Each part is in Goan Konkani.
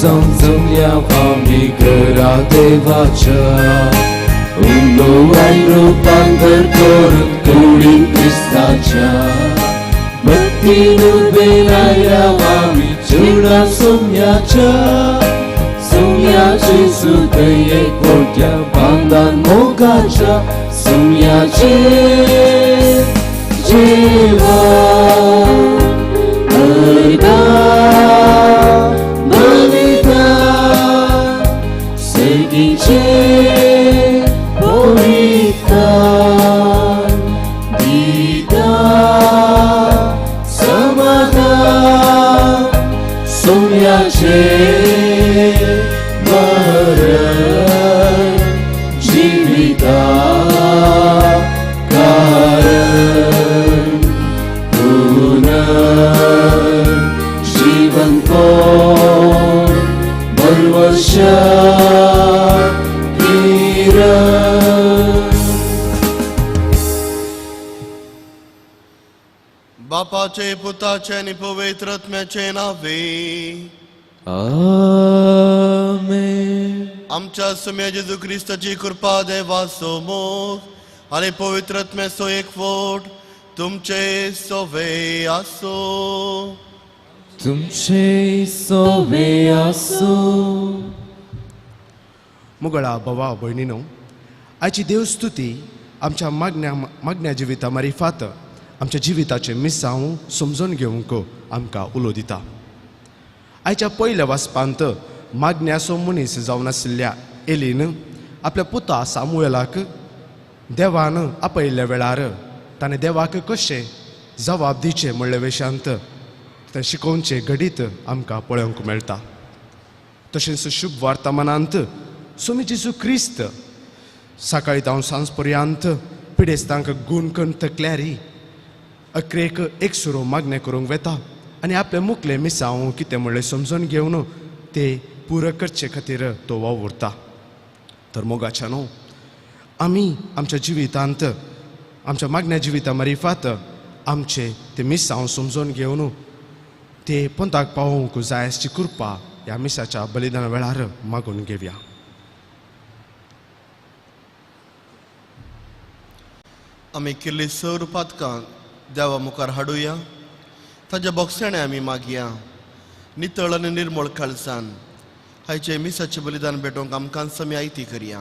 जावन जमल्या आमी घरा देवाच्या उलोवान रुपांतर करून कुडीन क्रिस्ताच्या भक्तीन उबे रावल्या आमी चेडा सोम्याच्या सोम्याचे सुदये कोट्या बांदान मोगाच्या सोम्याचे जेवण अर्घा बलिदान सर्गीचे पवित्रतान दिता समाधान सोम्याचे मरण जिविता कारण पुनर्जीवन कोण बलवशा किरण. बापाचे पुताचे आनी पवित्र आत्म्याचे नावे. आमेन. आमच्या सुम्या जेजू क्रिस्ताची कृपा देवाचो मोग आनी पवित्र आत्म्याचो एकवट तुमचे सोवे आसो. तुमचे सोवे आसो. मुगळा भावा भयणीनो, आयची देवस्तुती आमच्या मागण्या मागण्या जिविता मारिफात आमच्या जिविताचें मिसांव समजून घेवंक आमकां उलो दिता. आयच्या पयल्या वाचपांत मागण्याचो मनीस जावन आशिल्ल्या एलीन आपल्या पुता सामुएलाक देवान आपयल्ल्या वेळार ताणें देवाक कशें जबाब दिवचें म्हणले वेशांत तें शिकोवचें घडीत आमकां पळोवंक मेळटा. तशेंच शुभ वर्तमानांत स्वामी जेजू क्रिस्त सकाळी तावन सांज पर्यंत पिडेस्तांक गूण करून तकल्यारी अकरेक एक सुरो मागणें करूंक वेता आनी आपले मुखले मिसांव कितें म्हणलें समजून घेवन ते पुरो करचे खातीर तो वावुरता. तर मोगाच्या न्हू आमी आमच्या जिवितांत आमच्या मागण्या जिविता मारिफात आमचे ते मिसांव समजून घेवन ते पंथाक पावोवंक जाय आसची कृपा ह्या मिसाच्या बलिदाना वेळार मागून घेवया. आमी केल्ली सर पातकां देवा मुखार हाडुया. ताच्या बोगसणे आमी मागया. नितळ आनी निर्मळ काळसान आयचे मिसाचें बलिदान भेटोवंक आमकां आमी आयती करया.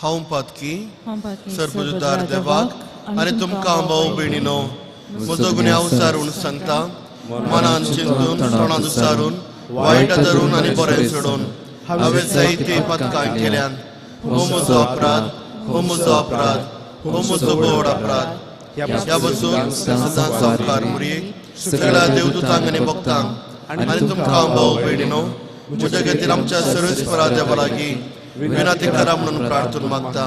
हांव पातकी सर्वजुदार देवाक आनी तुमकां भाव भयणीनो म्हजो गुन्यांव सारून सांगता, मनान चिंतून तोंडान उच्चारून वायट धरून आनी बरें सोडून हांवें जायतीं पातकां केल्यान. हो म्हजो अपराध, हो म्हजो अपराध, हो म्हजो व्हड अपराध. ह्या बसून सदां सावकार मुरयेक सगळ्या देवदूतांक आनी भक्तांक आनी तुमकां भाव भयणीनो म्हज्या खातीर आमच्या सर्वेस्परा देवा लागीं विनंती करा म्हणून प्रार्थना मागता.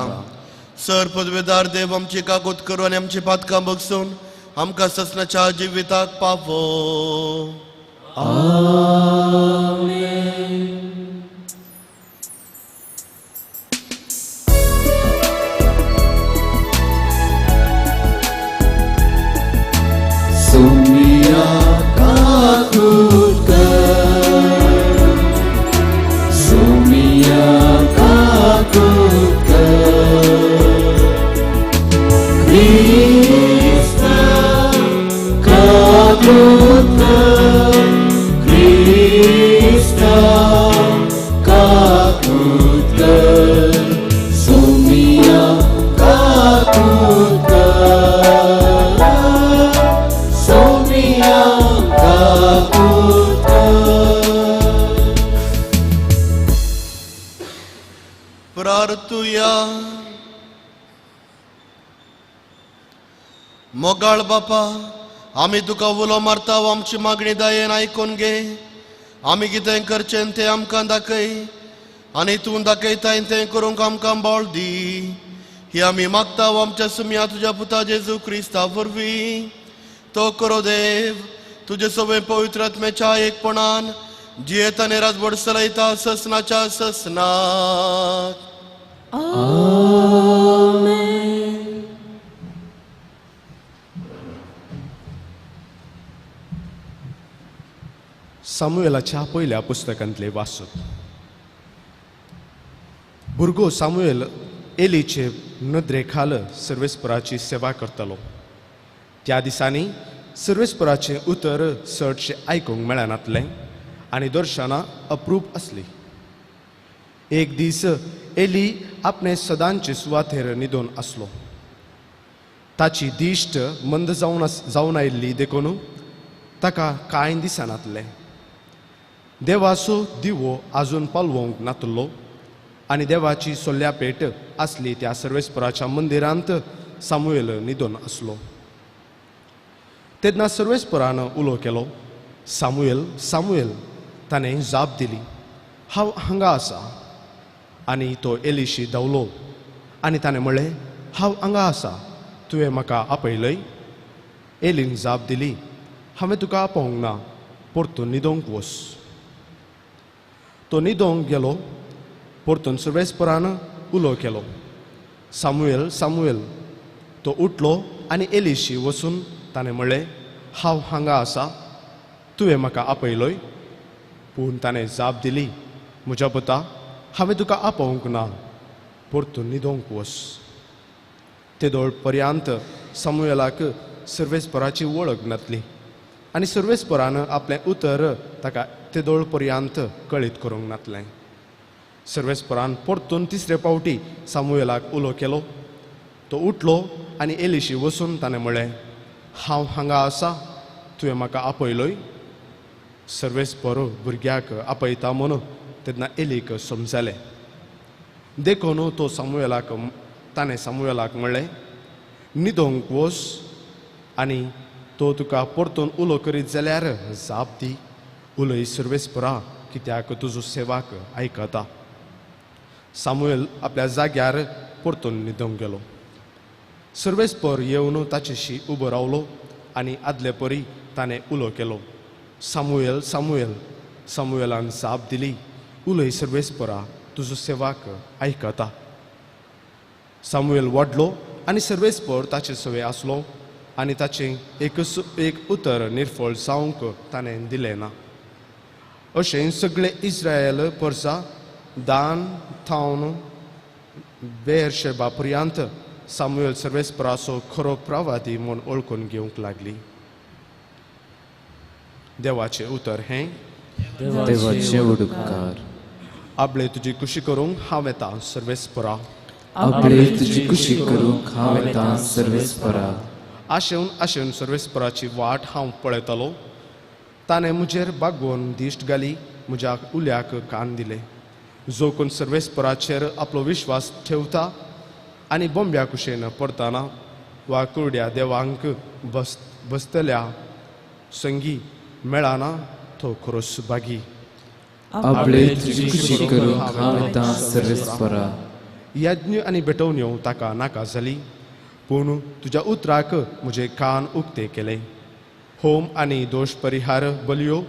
सर पदवेदार देव आमची कागूत करू आनी आमची पातकां बगसून आमकां ससनाच्या जिविताक पावो. आमेन. सोमिया काकूत कर, सोमिया काकूत कर, क्रिस्ता काकूत कर, क्रिस्ता काकूत कर, सोमिया काकूत कर, सोमिया काकूत कर. प्रार्थुया. मोगाळ बापा, आमी तुका उलो मारता, आमची मागणी दयेन आयकून घे. आमी कितें करचें तें आमकां दाखय आनी तूं दाखयताय तें करूंक आमकां बळ दी. ही आमी मागता आमच्या सुम्या तुज्या पुता जेजू क्रिस्ता वरवीं. तो करो देव तुजे सगळे पवित्र आत्म्याच्या एकपणान जियेता आनी राजवट चलयता ससनाच्या ससनाक. आमेन. सामुएलाच्या पयल्या पुस्तकांतले वाचप. भुरगो सामुएल एलीचे नदरे खाल सर्वेस्पराची सेवा करतालो. त्या दिसांनी सर्वेस्पराचें उतर चडशें आयकूंक मेळनातलें आनी दर्शनां अप्रूप आसली. एक दीस एली आपणे सदांचे सुवातेर न्हिदून आसलो. ताची दिश्ट मंद जावन आयिल्ली देखून ताका कांय दिसनातलें. देवाचो दिवो आजून पालवंक नातलो आनी देवाची सोल्या पेट आसली त्या सर्वेस्पराच्या मंदिरांत सामुएल न्हिदून आसलो. तेन्ना सर्वेस्परान उलो केलो, सामुएल, सामुएल. ताणें जाप दिली, हांव हांगा आसा. आनी तो एलिशी धांवलो आनी ताणें म्हणलें, हांव हांगा आसा, तुवें म्हाका आपयलय. एलीन जाप दिली, हांवें तुका आपोवंक ना, परतून न्हिदोंक वच. तो न्हिदोंक गेलो. परतून सर्वेस्परान उलो केलो, सामुएल, सामुएल. तो उठलो आनी एलिशी वचून ताणें म्हणलें, हांव हांगा आसा, तुवें म्हाका आपयलय. पूण ताणें जाप दिली, म्हज्या पुता, हांवें तुका आपोवंक ना, परतून न्हिदोंक वच. तेदोळ पर्यांत सामुएलाक सर्वेस्पराची वळख नातली आनी सर्वेस्परान आपलें उतर ताका तेदोळ पर्यांत कळीत करूंक नातलें. सर्वेस्परान परतून तिसरे पावटी सामुएलाक उलो केलो. तो उठलो आनी एलिशी वचून ताणें म्हणलें, हांव हांगा आसा, तुवें म्हाका आपयलय. सर्वेस्पर भुरग्याक आपयता म्हणून तेन्ना एलीक समजलें. देखून तो सामुएलाक ताणें सामुएलाक म्हणलें, न्हिदोंक वच आनी तो तुका परतून उलो करीत जाल्यार जाप दी, उलय सर्वेस्परा, कित्याक तुजो सेवाक आयकता. सामुएल आपल्या जाग्यार परतून न्हिदोंक गेलो. सर्वेस्पर येवन ताचेशी उबो रावलो आनी आदले परी ताणें उलो केलो, सामुएल, सामुएल. सामुएलान जाप दिली, उलय सर्वेस्परा, तुजो सेवाक आयकता. सामुएल वाडलो आनी सर्वेस्पर ताचे सवे आसलो आनी ताचें एक उतर निर्फळ जावंक ताणें दिलें ना. अशें सगळे इस्रायल परसा दान थावन बेरशेबा पर्यांत सामुएल सर्वेस्पराचो खरो प्रवादी म्हूण वळखून घेवंक लागली. देवाचें उतर हें. देवाचे उपकार. आपले तुजी खुशी करूंक हांव येता सर्वेस्परा. आपले तुजी खुशी करूंक हांव येता सर्वेस्परा. आशेवन आशेवन सर्वेस्पराची वाट हांव पळयतालो. ताणें म्हजेर बागोवन दिश्ट घाली, म्हज्या उल्याक कान दिले. जो कोण सर्वेस्पराचेर आपलो विश्वास ठेवता आनी बोंब्या कुशेन पडताना वा कुरड्या देवांक बसतल्या संगी मेळना तो खरो सुभागी. आपले तुजी खुशी करूंक हांव येता सर्वेस्परा. यज्ञ आनी भेटवण्यो ताका नाका जाली, पूण तुज्या उतराक म्हजे कान उक्ते केले. होम आनी दोश परिहार बलयो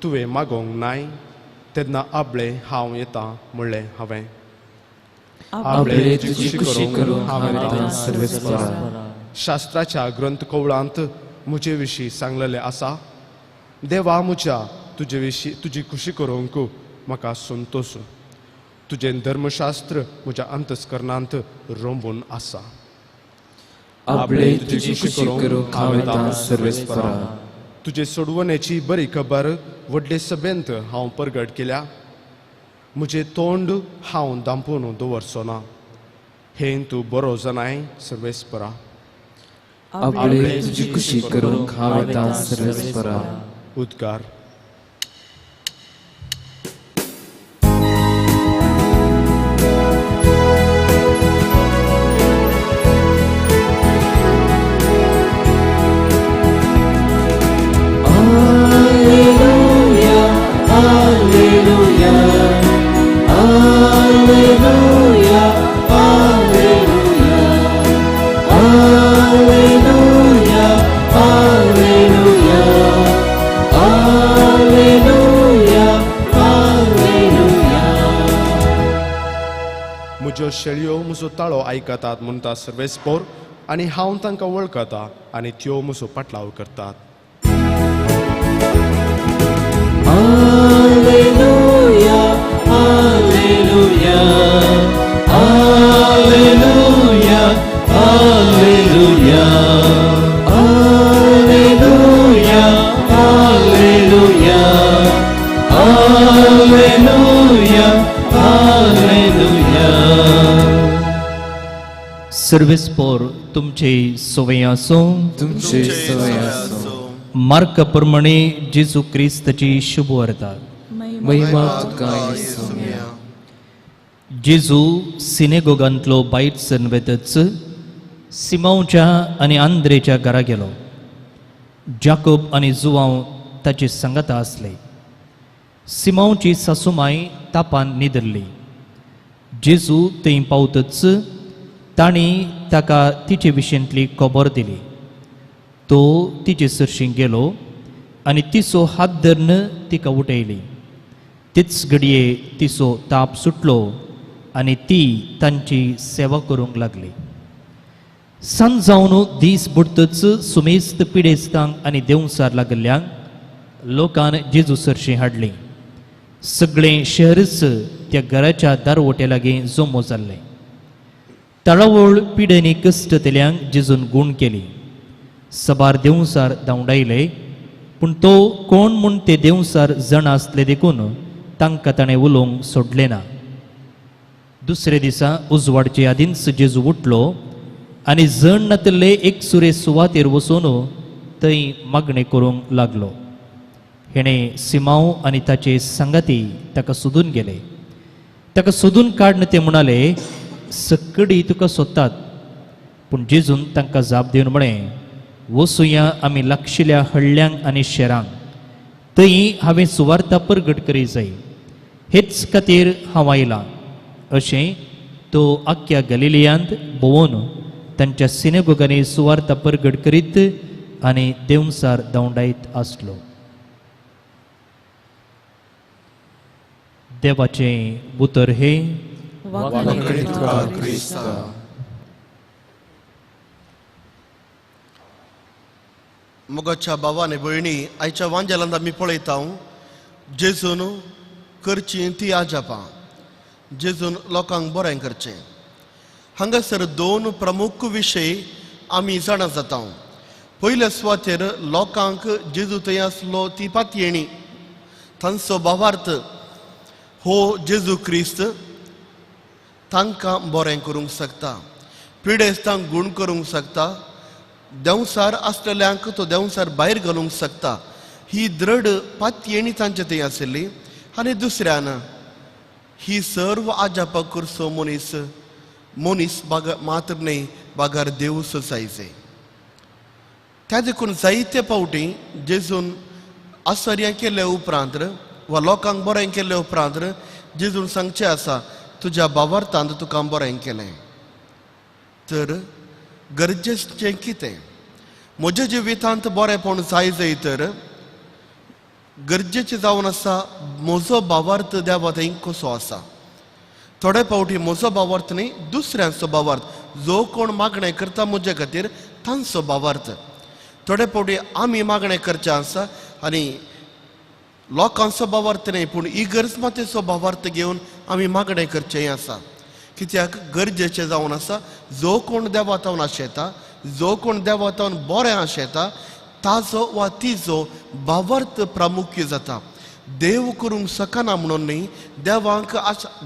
तुवें मागोवंक नाय, तेन्ना आपले हांव येता म्हणलें हांवें. आपले तुजी खुशी करूंक हांव येता सर्वेस्परा. शास्त्राच्या ग्रंथ कवळांत म्हजे विशीं सांगलेलें आसा, देवा म्हज्या तुजे विशीं तुजी खुशी करूंक म्हाका संतोश. तुजें धर्मशास्त्र म्हज्या अंतस्करणांत रोंबून आसा. आपले तुजी खुशी करूंक हांव येता सर्वेस्परा. तुजे सोडवणेची बरी खबर व्हडले सभेंत हांव परगट केल्या. म्हजें तोंड हांव दांपून दवरचो ना, हें तूं बरो जाणाय सर्वेस्परा. आपले तुजी खुशी करूंक हांव येता सर्वेस्परा. उद्गार. म्हज्यो शेळयो म्हजो ताळो आयकतात म्हणटा सर्वेस्पोर, आनी हांव तांकां वळखता आनी त्यो म्हजो पाटलाव करतात. सर्वेस्पोर तुमचे सोवे आसूं. तुमचे सवय आसूं. मार्का प्रमाणे जेजू क्रिस्ताची शुभवार्ता. महिमा तुका येसुम्या. जेजू सिनेगोगांतलो बायटसन वेतच सिमांवच्या आनी आंद्रेच्या घरा गेलो. जाकोब आनी जुवांव ताचे सांगाता आसले. सिमांवची सासुमाय तापान निदल्ली. जेजू थंय पावतच तांणी ताका तिचे विशेंतली खबर दिली. तो तिचे सरशीं गेलो आनी तिचो हात धरून तिका उठयली. तीच घडये तिचो ताप सुटलो आनी ती तांची सेवा करूंक लागली. सांज जावन दीस बुडतच सुमेस्त पिडेस्तांक आनी देंवचार लागिल्ल्यांक लोकान जेजू सरशीं हाडली. सगळें शहरच त्या घराच्या दारवटे लागीं जमो जाल्लें. तळावळ पिडेनी कश्टतल्यांक जेजून गूण केली. सबार देंवचार धांवडायले, पूण तो कोण म्हूण ते देंवचार जाण आसले देखून तांकां ताणें उलोवंक सोडलें ना. दुसरे दिसा उजवाडचे आदींच जेजू उठलो आनी जण नातिल्ले एक सुरे सुवातेर वचून थंय मागणें करूंक लागलो. हेणें सिमांव आनी ताचे सांगाती ताका सोदून गेले. ताका सोदून काडून ते म्हणाले, सक्कडी तुका सोदतात. पूण जेजून तांकां जाप दिवन म्हळें, वचुया आमी लागशिल्ल्या हळ्ळ्यांक आनी शेरांक, थंय हांवें सुवार्ता परगट करी जाय, हेच खातीर हांव आयलां. अशें तो आख्ख्या गलिलियांत भोंवून तांच्या सिनेगोगांनी सुवार्ता परगट करीत आनी देंवचार धांवडायत आसलो. देवाचें उतर हें. मोगाच्या भावा आनी भयणी, आयच्या वांजेलांत आमी पळयता जेजून करची ती आजापां, जेजून लोकांक बरें करचें. हांगासर दोन प्रमुख विशय आमी जाणा जाता. पयल्या सुवातेर लोकांक जेजू थंय आसलो ती पातयेणी, तांचो भावार्थ हो जेजू क्रिस्त तांकां बरें करूंक शकता, पिडेस्तांक गूण करूंक शकता, देंवचार आसलेल्यांक तो देंवचार भायर घालूंक शकता. ही दृढ पातयेणी तांचे थंय आशिल्ली. आनी दुसऱ्यान ही सर्व आजापां करचो मनीस मनीस बागा मात्र न्हय, बागार देवूच जायचे. त्या देखून जायते फावटी जेजून आसर्यां केले उपरांत वा लोकांक बरें केले उपरांत जेजून सांगचें आसा, तुज्या भावार्थान तुका बरें केलें. तर गरजेचें कितें म्हज्या जिवितांत बरेंपण जाय जाय तर गरजेचें जावन आसा म्हजो भावार्थ देवा थंय कसो आसा. थोडे फावटी म्हजो भावार्थ न्ही, दुसऱ्यांचो भावार्थ, जो कोण मागणें करता म्हजे खातीर तांचो भावार्थ. थोडे फावटी आमी मागणें करचें आसा आनी लोकांचो भावार्थ न्ही, पूण इगर्ज मातेचो भावार्थ घेवन आमी मागणें करचें आसा. कित्याक गरजेचें जावन आसा जो कोण देवा तावन आशेता, जो कोण देवा तावन बरें आशेता ताजो वा तिजो भावार्थ प्रामुख्य जाता. देव करूंक शकना म्हणून न्ही, देवाक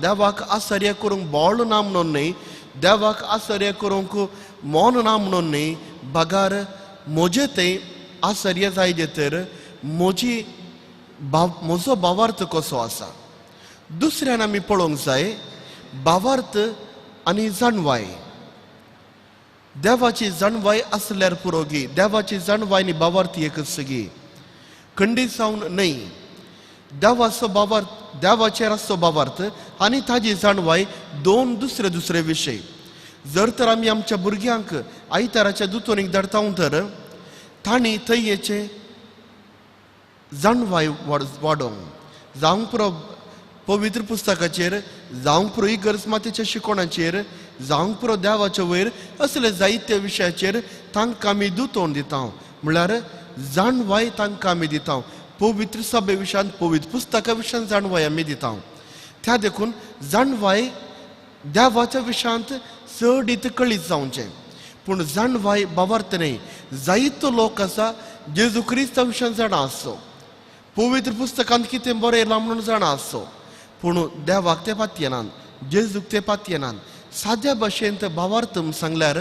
देवाक आसर्य करूंक बोळ ना म्हणून न्ही, देवाक आसर्य करूंक मौन ना म्हणून न्ही, बगार म्हजें तें आसर्य जायजे तर म्हजी म्हजो भावार्थ कसो आसा. दुसऱ्यान आमी पळोवंक जाय भावार्थ आनी जाणवाय. देवाची जाणवाय आसल्यार पुरो गी, देवाची जाणवाय आनी भावार्थ एकच गी, खंडीत जावन न्हय. देवाचो भावार्थ, देवाचेर आसचो भावार्थ आनी ताजी जाणवाय दोन दुसरे दुसरे विशय. जर तर आमी आमच्या भुरग्यांक आयताराच्या दुतोनीक धाडटा तर तांणी थंय येचें जाणवाय वाडोवंक जावंक पुरो पवित्र पुस्तकाचेर, जावंक पुरो इगर्ज मातेच्या शिकोणाचेर, जावंक पुरो देवाच्या वयर, असले जायते विशयाचेर तांकां आमी दुतोवन दिता. म्हणल्यार जाणवाय तांकां आमी दिता. पवित्र सभे विशयान, पवित्र पुस्तका विशयान जाणवाय आमी दिता. त्या देखून जाणवाय देवाच्या विशयांत चड इत कळीत जावचें, पूण जाणवाय भावार्थ न्हय. जायतो लोक आसा जेजू क्रिस्ता विशयान जाणा आसचो, पवित्र पुस्तकांत कितें बरयलां म्हणून जाणा आसचो, पूण देवाक ते पातयेनात, जेजूक ते पातयेनात. साद्या भाशेंत भावार्थ सांगल्यार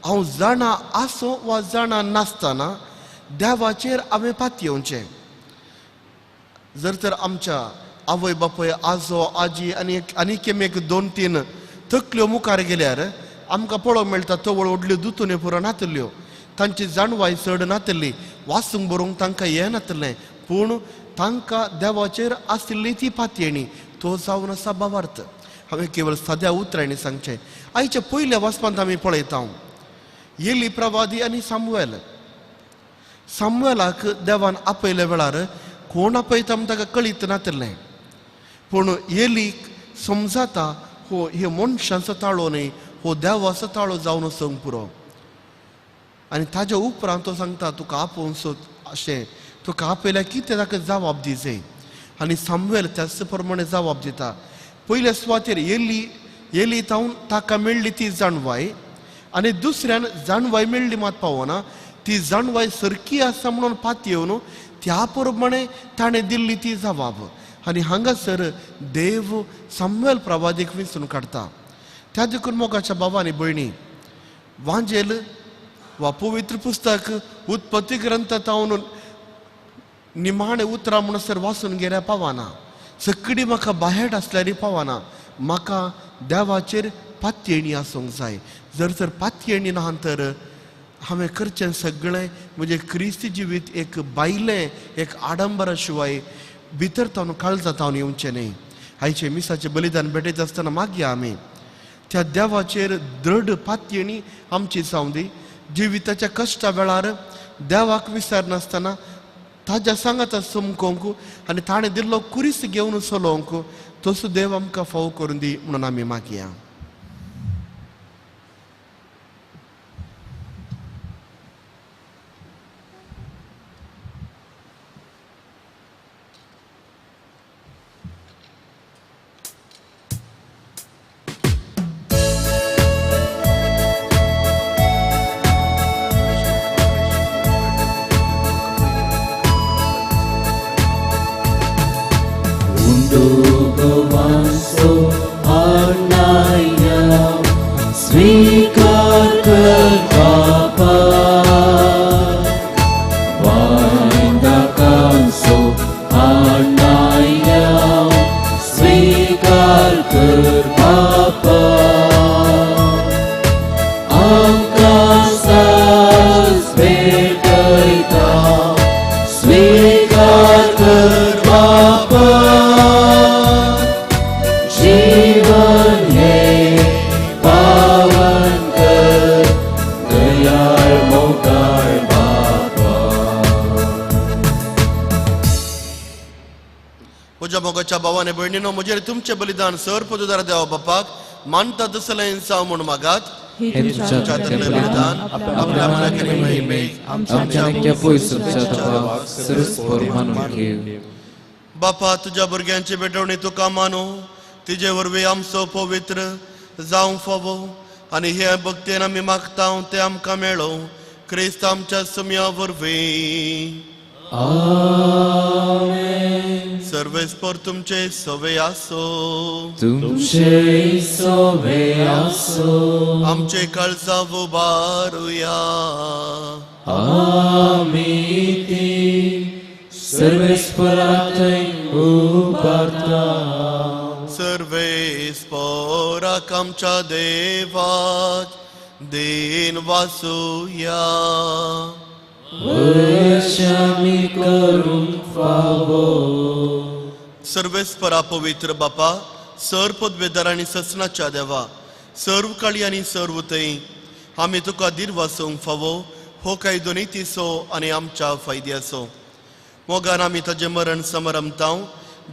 हांव जाणा आसो वा जाणा नासतना देवाचेर हांवें पातयेवचें. जर तर आमच्या आवय बापूय आजो आजी आनी आनीक एक दोन तीन तकल्यो मुखार गेल्यार आमकां पळोवंक मेळटा तवळ व्हडल्यो दुतुन्यो पुरो नातल्यो, तांची जाणवाय चड नातली, वाचूंक बरोवंक तांकां येनातलें, पूण तांकां देवाचेर आशिल्ली ती पातयेणी तो जावन आसा भावार्थ. हांवें केवळ साद्या उतरांनी सांगचें. आयच्या पयल्या वाचपांत आमी पळयता येली प्रवादी आनी सामुएल. सामुएलाक देवान आपयल्या वेळार कोण आपयता म्हूण ताका कळीत नातलें, पूण येलीक समजाता हो हे मनशांचो ताळो न्हय, हो देवाचो ताळो जावन वचूंक पुरो. आनी ताज्या उपरांत तो सांगता तुका आपोवन सोद अशें तुका आपयल्यार कितें ताका जवाब दिजे. आनी सामुएल त्याच प्रमाणे जवाब दिता. पयल्या सुवातेर येली येली तावन ताका मेळ्ळी ती जाणवाय आनी दुसऱ्यान जाणवाय मेळ्ळी मात पावना, ती जाणवाय सरकी आसा म्हणून पातयेवन त्या प्रमाणे ताणें दिल्ली ती जवाब. आनी हांगासर देव सामुएल प्रवादीक विंचून काडटा. त्या देखून मोगाच्या बाबा आनी भयणी, वांजेल वा पवित्र पुस्तक उत्पत्ती ग्रंथ तावन निमाणे उतरां म्हणसर वाचून गेल्यार पावना, सगळी म्हाका बाहेर आसल्यारय पावना, म्हाका देवाचेर पातयेणी आसूंक जाय. जर तर पातयेणी ना तर हांवें करचें सगळें म्हजें क्रिस्ती जिवीत एक बायलें एक आडंबरा शिवाय भितर तावन काळजा तावन येवचें न्हय. आयचें मिसाचें बलिदान भेटयता आसतना मागया आमी त्या देवाचेर दृढ पातयेणी आमची जावं दी. जिविताच्या कश्टा वेळार देवाक विसरनासतना ताज्या सांगाता चमकोवंक आनी ताणें दिल्लो कुरीस घेवन चलोवंक तसो देव आमकां फावो करून दी म्हणून आमी मागया. तुमचे बलिदान सर पदुदार देवा बापाक मानता तसलें जावं म्हूण मागात. बलिदान आपल्या बापा तुज्या भुरग्यांची भेटवणी तुका मानू, तिजे वरवीं आमचो पवित्र जावं फावो आनी हे भक्तेन आमी मागता तें आमकां मेळो क्रिस्त आमच्या सुम्या वरवीं. सर्वेस्पर तुमचे सवे आसो, तुमचे सवे आसो. आमचे काळजा उबारुया, आमी ती सर्वेस्परा थंय उबारता. सर्वेस्पराक आमच्या देवाक देन वासुया, वशामी करूंक फावो. सर्वेस्परा पवित्र बापा, सर्व पदवेदार आनी ससनाच्या देवा, सर्व काळी आनी सर्व थंय आमी तुका धीर वासूंक फावो हो कायदो नितीचो आनी आमच्या फायद्याचो. मोगान आमी ताजें मरण समरमताव,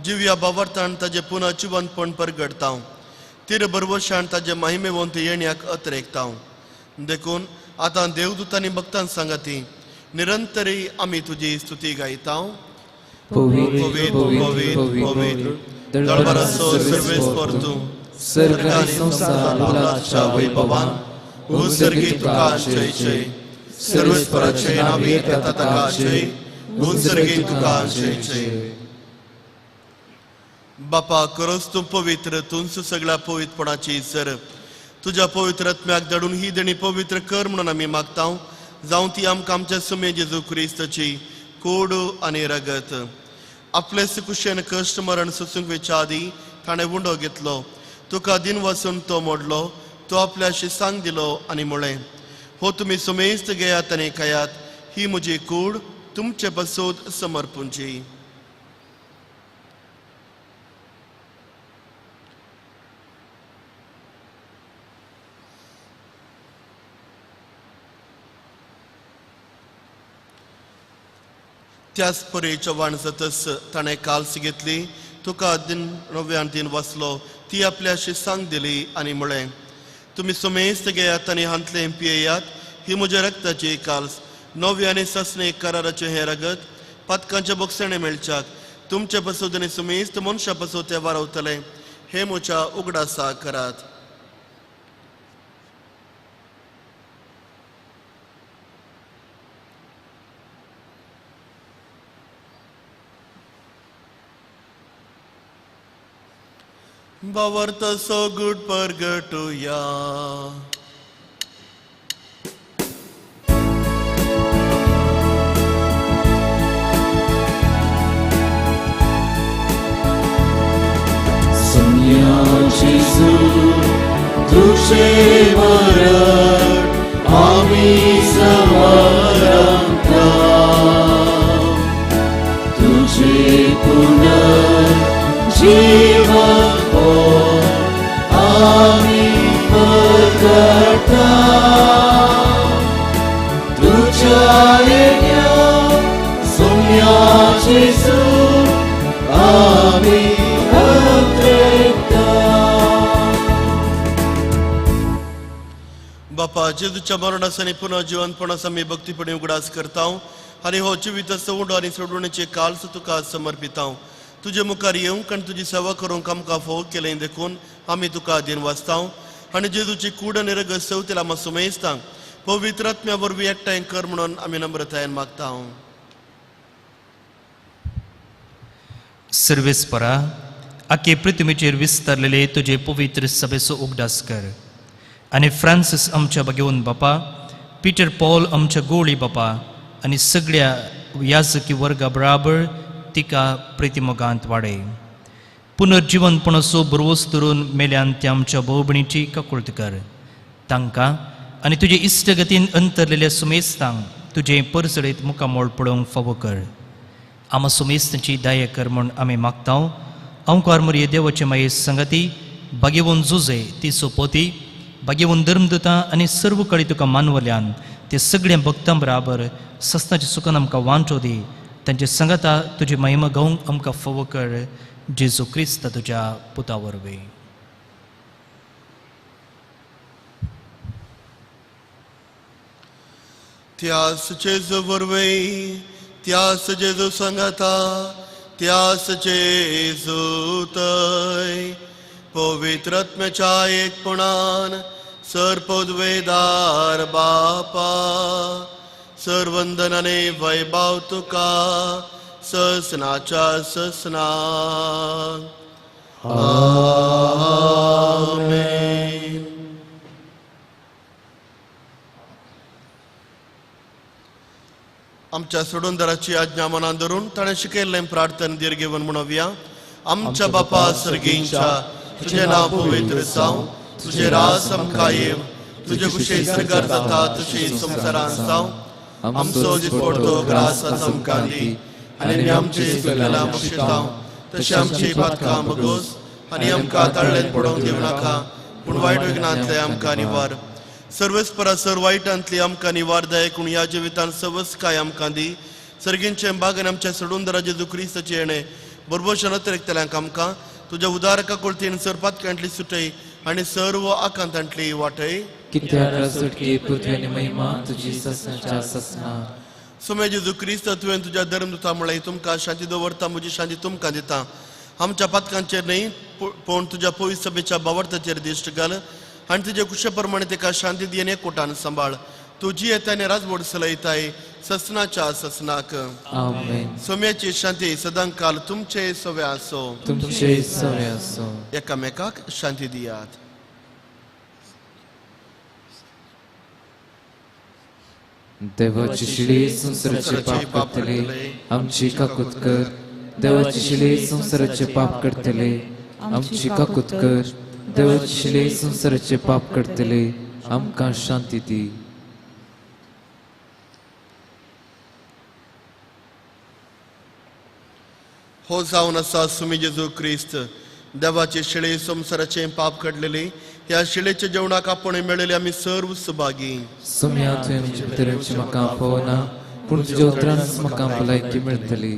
जिव्या बावरतान ताजें पुनः जिवंतपण परगडताव, तिर बरवशान ताजें महिमेवंत येण्याक अत्रेकताव. देखून आतां देवदूतांनी भक्तान सांगाती निरंतरी आमी तुजी स्तुती गायताव. पवित्र पवित्र पवित्र दळबराचो सर्वेस्पर तूं, सर्ग आनी संवसार भुलाच्या वैभवान उंसर्गी तुका जय जय. सर्वेस्पराचे नांव येता ताका जय, उंसर्गी तुका जय जय. बापा खरोच तूं पवित्र, तूंच सगळ्या पवित्रपणाची सर. तुज्या पवित्र आत्म्याक धाडून ही देणी पवित्र कर म्हणून आमी मागता, जावं ती आमकां आमच्या सुमे जेजू क्रिस्ताची कोड आनी रगत. आपले कुशेन कश्ट मरण सोसूंक वेच्या आदी ताणें उंडो घेतलो, तुका दिन वचून तो मोडलो, तो आपल्या शिसांक दिलो आनी म्हळें, हो तुमी सुमेस्त घेयात आनी खायात, ही म्हजी कूड तुमचे पासत समर्पूंची. त्याच परी चव्हाण जातच ताणें काल्स घेतली, तुका दिन नव्यान दिन वाचलो, ती आपल्या शिसांक दिली आनी म्हळें, तुमी सुमेस्त घेयात आनी हांतलें पियेयात, ही म्हज्या रक्ताची काल्स, नवी आनी ससणे कराराचें हें रगत पातकांचे बोगसणे मेळच्याक तुमचे पासत आनी सुमेस्त मनशा पासत तें वारवतलें, हें म्हज्या उगडासा करात. भावार्थ सगुट परगटुया. सोम्या जेजू तुझे मरण आमी समरंता, तुझे पुनर्जीवन आमी परगटा, तुझ्या येण्या सोम्या जेजू आमी अंतरेता. बापा, जेजूच्या मरणास आनी पुनर्जिवनपणास आमी भक्तीपणी उगडास करता आनी हो जिवीत उंडो आनी सोडवणेचे काल्स तुका समर्पिता. तुजे मुखार येवंक आनी तुजी सेवा करूंक आमकां फोव केलें देखून आमी तुका दिन वाचता आनी जेजूची कूड आनी रगत सवतेला आमकां सुमेस्ता पवित्र आत्म्या वरवीं एकठांय कर म्हणून आमी नम्रतायेन मागता. सर्वेस्परा, आखे पृथ्वीचेर विस्तारलेले तुजे पवित्र सभेचो उगडास कर आनी फ्रांसीस आमच्या भगेवन बापा, पीटर पॉल आमच्या गोळी बापा आनी सगळ्या याजकी वर्गा बराबर तिका प्रितिमोगांत वाडय. पुनर्जिवनपणाचो भरवोस धरून मेल्यान त्या आमच्या भोवभणीची काकुळट कर. तांकां आनी तुजे इश्टगतीन अंतरलेल्या सुमेस्तांक तुजें परजळीत मुखामोळ पळोवंक फावो कर. आमा सुमेस्तांची दया कर म्हूण आमी मागता. अंकार मोरये देवाचे माये संगती बागेवन जुजे ती सोपोती बागेवन धर्मदुतां आनी सर्व कळी तुका मानवल्यान ते सगळ्या भक्तां बराबर सस्नाच्या सुखान आमकां वांटो दी. तांचे संगता तुजी महिमा गावंक आमकां फावो कर. जेजू क्रिस्त तुज्या पुता वरवीं. त्यास जेजू वरवीं, त्यास जेजू संगता, त्यास जेजू तय पवित्र आत्म्याच्या एकपणान सर्पद्वेदार बापा सर्वंदनाने वैभव तुका ससनाच्या ससना. आमेन. आमच्या सोडूनदाराची आज्ञा मनान धरून ताणें शिकयल्लें प्रार्थना दीर्घ घेवन म्हणोवया. आमच्या बापा सर्गींच्या, तुजें नांव पवित्र जावं, तुजें राज आमकां येवं, तुजें कुशे सरकार जाता तशी संवसारांत जावं. आमचो दिसपडतो ग्रास आज आमकां दी आनी आमचे चुकलेल्या बक्षितां तशें आमची पातकां बगोस आनी आमकां ताळ्ळेन पडोवंक दिवं नाका, पूण वायट विघ्नांतले आमकां निवार. सर्वेस्परा सर वायटांतली आमकां निवार दाय, पूण ह्या जिवितांत सवस काय आमकां दी. सर्गींचे बागेन आमच्या सोडूनदारा जेजू क्रिस्ताचें येणें बरोबर अतिरिक्तल्यांक आमकां तुज्या उदारका कोळतीन सर पातकांतली सुटय आनी सर्व आकांतांतली वाटय. कित्याक सुटके पृथ्वी आनी महिमा तुजी ससनाच्या ससना. सुमे जेजू क्रिस्त, तुवें तुज्या धर्मदुता म्हळें, तुमकां शांती दवरता, म्हजी शांती तुमकां दिता. आमच्या पातकांचेर न्हय पूण तुज्या पवित्र सभेच्या बावर्ताचेर दिश्ट घाल आनी तुजे कुशे प्रमाणे तेका शांती दी आनी एकवटान सांबाळ. तुजी येता आनी राजवट चलयताय ससनाच्या ससनाक. आमेन. सोम्याची शांती सदांकाल तुमचे सवे आसो. तुमचे सवे आसो. एकामेकाक शांती दियात. देवाची शिळी संवसाराचे पाप करतले आमची काकूत कर. देवाची शिळी संवसाराचे पाप करतले आमची काकूत कर. देवाची शिळी संवसाराचे पाप करतले आमकां शांती दी. हो जावन आसा सुमी जेजू क्रिस्त देवाचे शिळे संवसाराचे पाप काडलेले ह्या शिळेच्या जेवणाक आपण मेळिल्ले आमी सर्व सुभागी. सुम्या तुवें म्हजे भितर येवचें म्हाका फावना, पूण तुज्या उतरानच म्हाका भलायकी मेळटली.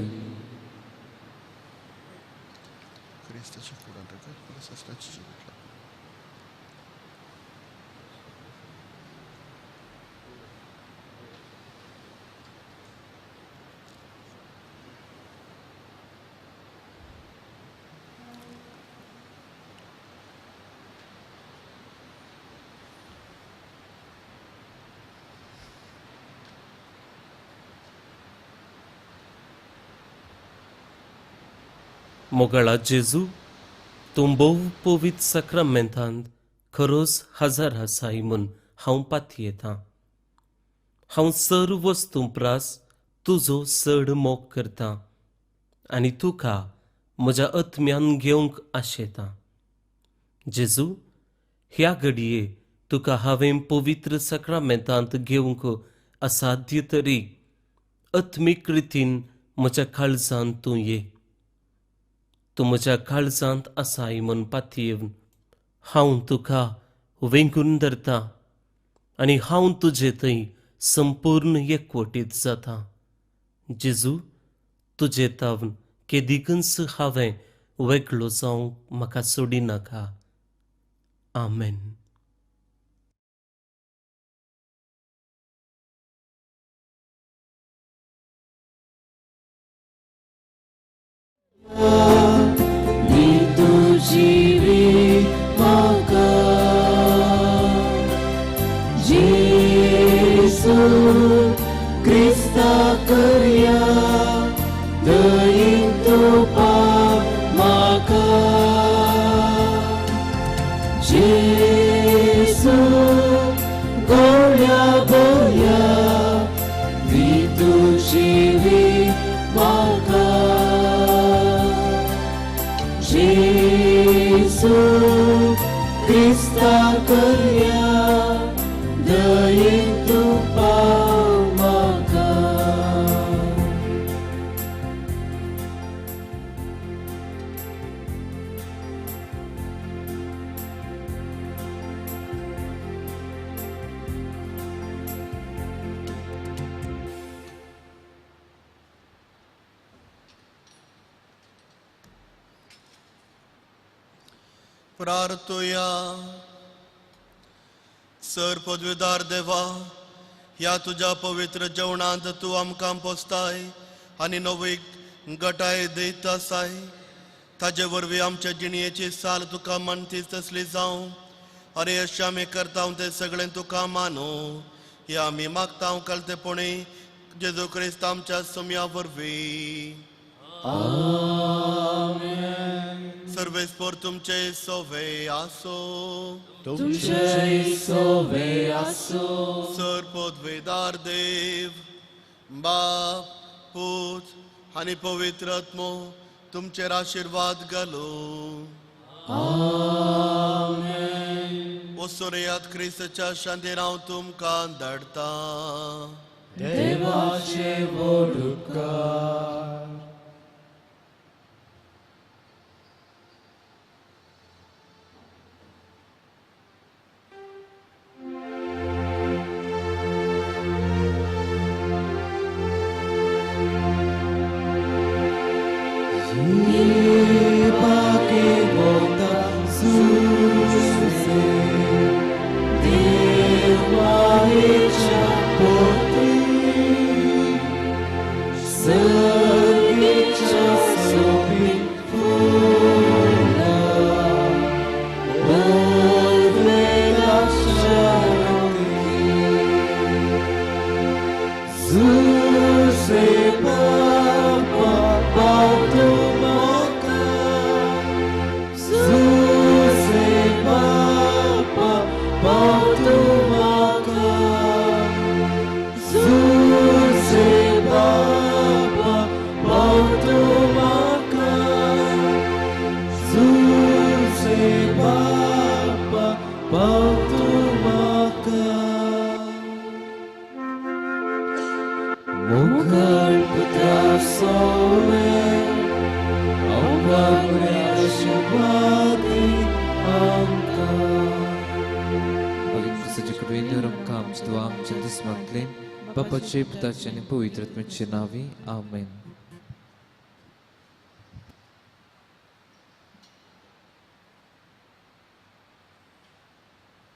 मोगाळा जेजू, तूं भोव पवित्र साक्रामेंतांत खरोच हजर आसाय म्हूण हांव पातयेतां. हांव सर्व वस्तूं प्रास तुजो चड मोग करतां आनी तुका म्हज्या आत्म्यान घेवंक आशेतां. जेजू, ह्या घडये तुका हांवें पवित्र साक्रामेंतांत घेवंक असाध्य तरी आत्मीक रितीन म्हज्या काळजांत तूं ये. तूं म्हज्या काळजांत आसाय म्हूण पातयेवन हांव तुका वेंगून धरतां आनी हांव तुजे थंय संपूर्ण एकवटीत जाता. जेजू, तुजे तावन केदिकूच हांवें वेगळो जावंक म्हाका सोडिनाका. आमेन. Krista karya दयेन तुपा म्हाका. जेजू गोड्या बऱ्या दी तुजी म्हाका. जेजू क्रिस्ता करया दयेन तुपा म्हाका. प्रार्थुया. सर पदवीदार देवा, ह्या तुज्या पवित्र जेवणांत तूं आमकां पोसताय आनी नवी गटाय दीत आसाय. ताजे वरवीं आमच्या जिणयेची साल तुका मानतीच तसली जावं. अरे अशें आमी करता तें सगळें तुका मानू. हे आमी मागता कळतेपणी जेजू क्रिस्त आमच्या सुम्या वरवीं. सर्वेस्पर तुमचे सोवे आसो. तुमचे सोवे आसो. सर पदवीदार देव बाप पूत आनी पवित्र आत्मो तुमचेर आशिर्वाद घालू. आमेन. वसुरयात क्रिस्ताच्या शांतीन हांव तुमकां धाडटा. देवाचे व्हड उपकार. Zuse Papa Batu. बरे आशिर्वादी आमकां. भगिनी क्रिस्ताचे कृपेन आमकां आमचे दुआ आमचे दुस्मांतले बापाचे पुताचे आनी पवित्र आत्म्याचे नांवी आमेन.